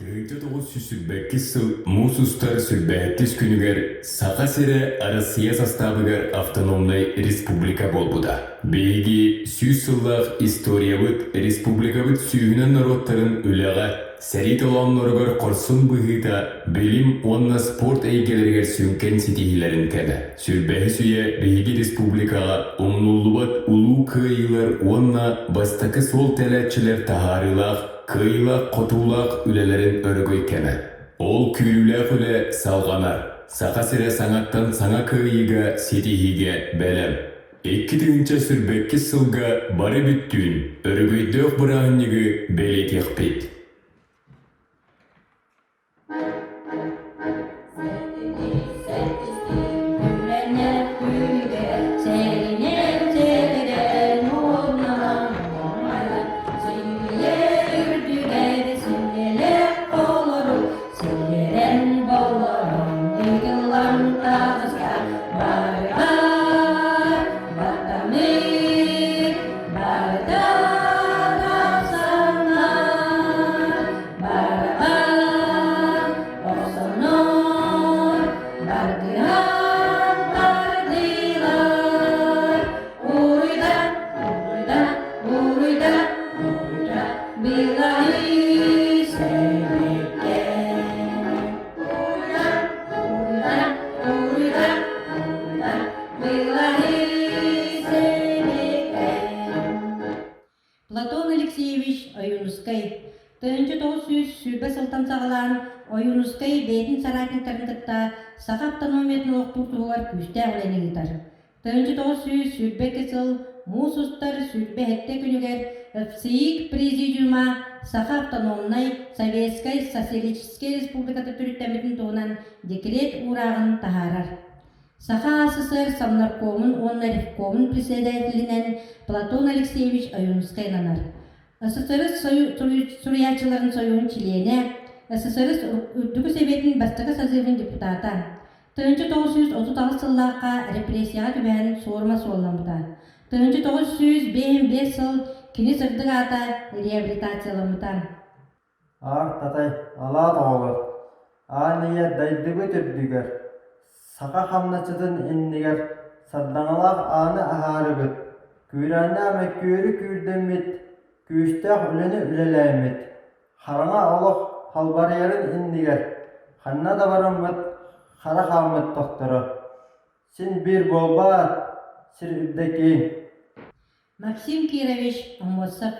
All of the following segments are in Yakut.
1922 сыл муус устар сүрбэһэттис күнүгэр Саха сирэ Арассыыйа састаабыгар автономнай республика буолбута. Биһиги сүүс сыллаах историябыт республикабыт сүүһүнэн норуоттарын үлэҕэ, сэрии толоонноругар хорсун быһыыта, билим уонна спорт эйгэлэригэр сүҥкэн ситиһиилэрин кэмэ. Сүрбэһис үйэ биһиги республикаҕа умнуллубат улуу кыайыылар уонна бастакы суол тэлээччилэр таһаарыылаах Кыайыылаах-хотуулаах үлэлэрин өрөгөй кэмэ. Ол күүрүүлээх үлэ салҕанар. Саха сирэ саҥаттан саҥа кыайыыга, ситиһиигэ бэлэм. 2022 сылга бары бүттүүн өрөгөйдөөх бырааһынньыгы бэлиэтиэхпит. Платон Алексеевич Ойуунускай 1920 сылтан саҕалаан Ойуунускай бэйэтин соратниктарын кытта саха автономиятын олохтуур туһугар күүстээх үлэни ыытар. 1922 сыл муус устар 27 күнүгэр ФСИИК Президиума Саха автономнай Советскай Социалистическай Республиката төрүттэммитин туһунан декрет уурааҕын таһаарар. Саха АССР Совнаркомун уонна Ревкомун председателинэн Платон Алексеевич Ойуунускай ананар. СССР суруйааччыларын сойууһун чилиэнэ, СССР Үрдүкү Сэбиэтин бастакы созывын депутата. 1938 сыллаахха репрессияҕа түбэһэн суорума суолламмыта. 1955 сыл кини сырдык аата реабилитацияламмыта. Аар татай, алаат оҕолор, аан ийэ дайдыбыт үрдүгэр, саха хамначчытын иннигэр сардаҥалаах ааны аһаарыбыт, күүрээннээх мөккүөрү күүрдэммит, күүстээх үлэни үлэлээммит, хараҥа олох халбарыйарын иннигэр ханна да бараммыт хара хааммыт тохторо. Син биир буолбаат, сир үрдэ киэҥ. Максим Кирович Аммосов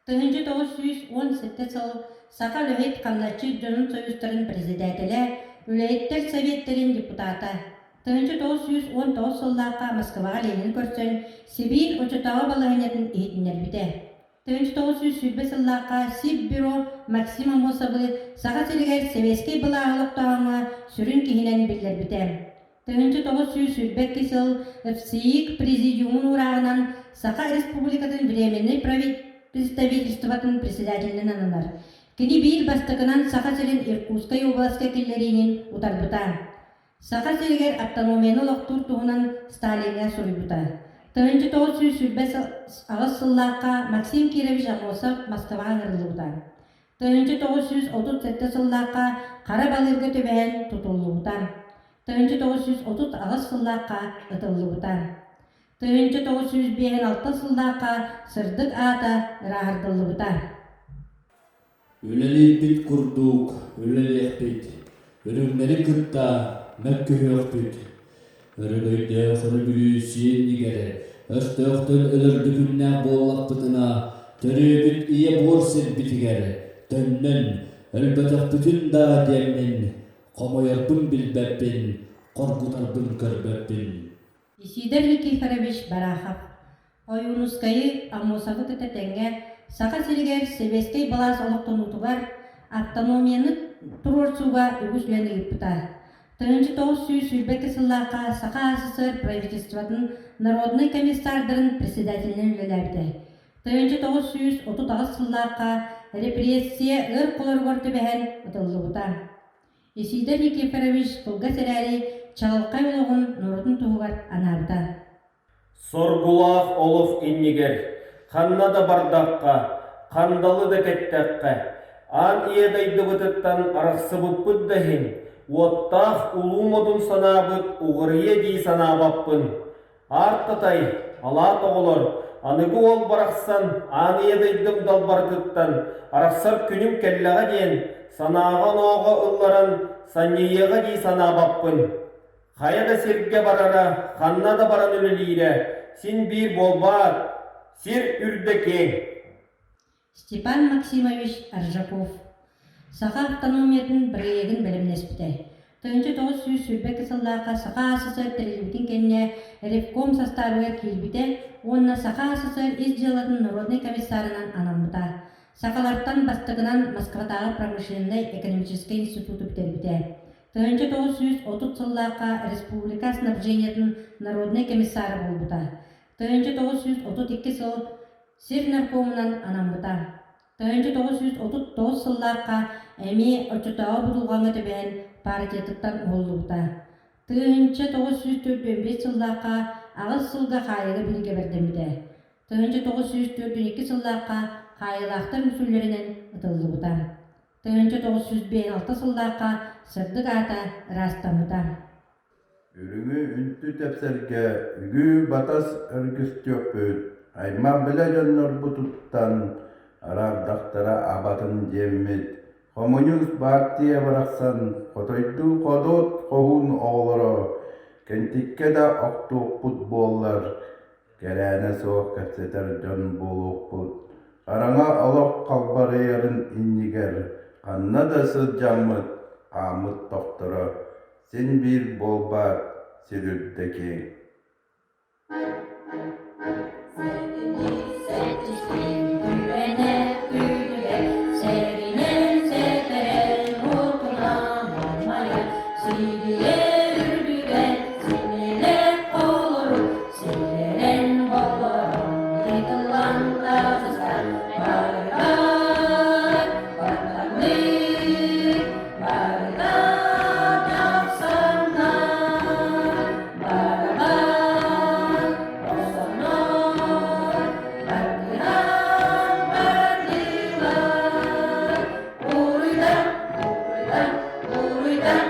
1917 сыл Саха үлэһит хамначчыт дьонун союзтарын председателэ, үлэһиттэр советтэрин депутата. 1919 сыллаахха Москваҕа Ленин көрсөн Сибиир оччотооҕу балаһыанньатын иһитиннэрбитэ. 1920 сыллаахха Сиббюро Максим Аммосовы Саха сиригэр сэбиэскэй былааһы олохтооһуҥҥа сүрүн киһинэн биллэрбитэ. 1922 сыл ФСИИК Президиумун уурааҕынан Саха Республикатын Временнэй представительствотын председателинэн ананар. Кини биир бастакынан Саха сирин Иркутскай уобаласка киллэриинин утарбыта. Саха сиригэр автономияны олохтуур туһунан Сталиҥҥа суруйбута. 1928 сыллаахха Максим Кирович Аммосов Москваҕа ыҥырыллыбыта. 1937 сыллаахха хара балыырга түбэһэн тутуллубута. 1938 сыллаахха ытыллыбыта. 1956 сыллаахха сырдык аата ырааһырдыллыбыта. Үлэлиирбит курдук үлэлиэхпит, үрүҥнэри кытта мөккүһүөхпүт. Өрөгөйдөөх өрөбүлүүссүйэ иннигэр өстөөхтөн өлөрдүкүннээх буоллахпытына, төрүөбүт ийэ буор сирбитигэр төннөн өлбөтөхпүтүн даа диэммин, хомойорбун билбэппин, хоргутарбын көрбөппүн. Исидор Никифорович Барахов Ойуунускайы, Аммосовы кытта тэҥҥэ Саха сиригэр сэбиэскэй былаас олохтонуутугар автономияны туруорсууга үгүс үлэни ыыппыта. 1922 сыллаахха Саха АССР правительствотын народнай комиссардарын председателинэн үлэлээбитэ. 1938 сыллаахха репрессия ыар холоругар түбэһэн ытыллыбыта. Исидор Никифорович кылгас эрээри чаҕылхай олоҕун норуотун туһугар анаабыта. Соргулаах олох иннигэр, ханна да бардахха, хандалы да кэттэххэ, Аан ийэ дойдубутуттан арахсыбыппыт да иһин, уоттаах улуу модун санаабыт уҕарыйа дии санаабаппын. Аар-татай, алаат оҕолор, аныгы уол барахсан аан ийэ дойдум далбарытыттан арахсар күнүм кэллэҕэ диэн, санааҕа-онооҕо ылларан санньыйыаҕа дии санаабаппын. Хайа да сиргэ барара, ханна да баран үлэлиирэ син биир буолбаат, сир үрдэ киэҥ. Степан Максимович Аржаков Саха автономиятын бырайыагын бэлэмнэспитэ. 1922 сыллаахха Саха АССР тэриллибитин кэннэ Ревком састаабыгар киирбитэ уонна Саха АССР ис дьыалатын народнай комиссарынан анаммыта. Сахалартан бастакынан Москватааҕы промышленнай экономическай институту бүтэрбитэ. 1930 сыллаахха республика снабжениетын народнай комиссара буолбута. 1932 сыл сир наркомунан анаммыта. 1939 сыллаахха эмиэ оччотооҕу будулҕаҥҥа түбэһэн партиятыттан уһуллубута. 1945 сыллаахха аҕыс сылга хаайыыга бириигэбэрдэммитэ. 1942 сыллаахха хаайыылаахтар үҥсүүлэринэн ытыллыбыта. 1956 сыллаахха сырдык аата ыраастаммыта. Үрүҥү үнтү тэпсэргэ үгүү-батас өргүстүөхпүт, аймах-билэ дьоннорбутуттан араардахтара абатын диэммит, хомуньуус баартыйа барахсан хотойдуу ходуот хоһуун оҕолоро кэнтиккэ да охтуохпут буоллар, кэрээнэ суох кэпсэтэр дьон буолуохпут, хараҥа олох халбарыйарын иннигэр ханна да сылдьаммыт хааммыт тохторо син биир буолбаат сир үрдэ киэҥ. Уруйдан, уруйдан, уруйдан,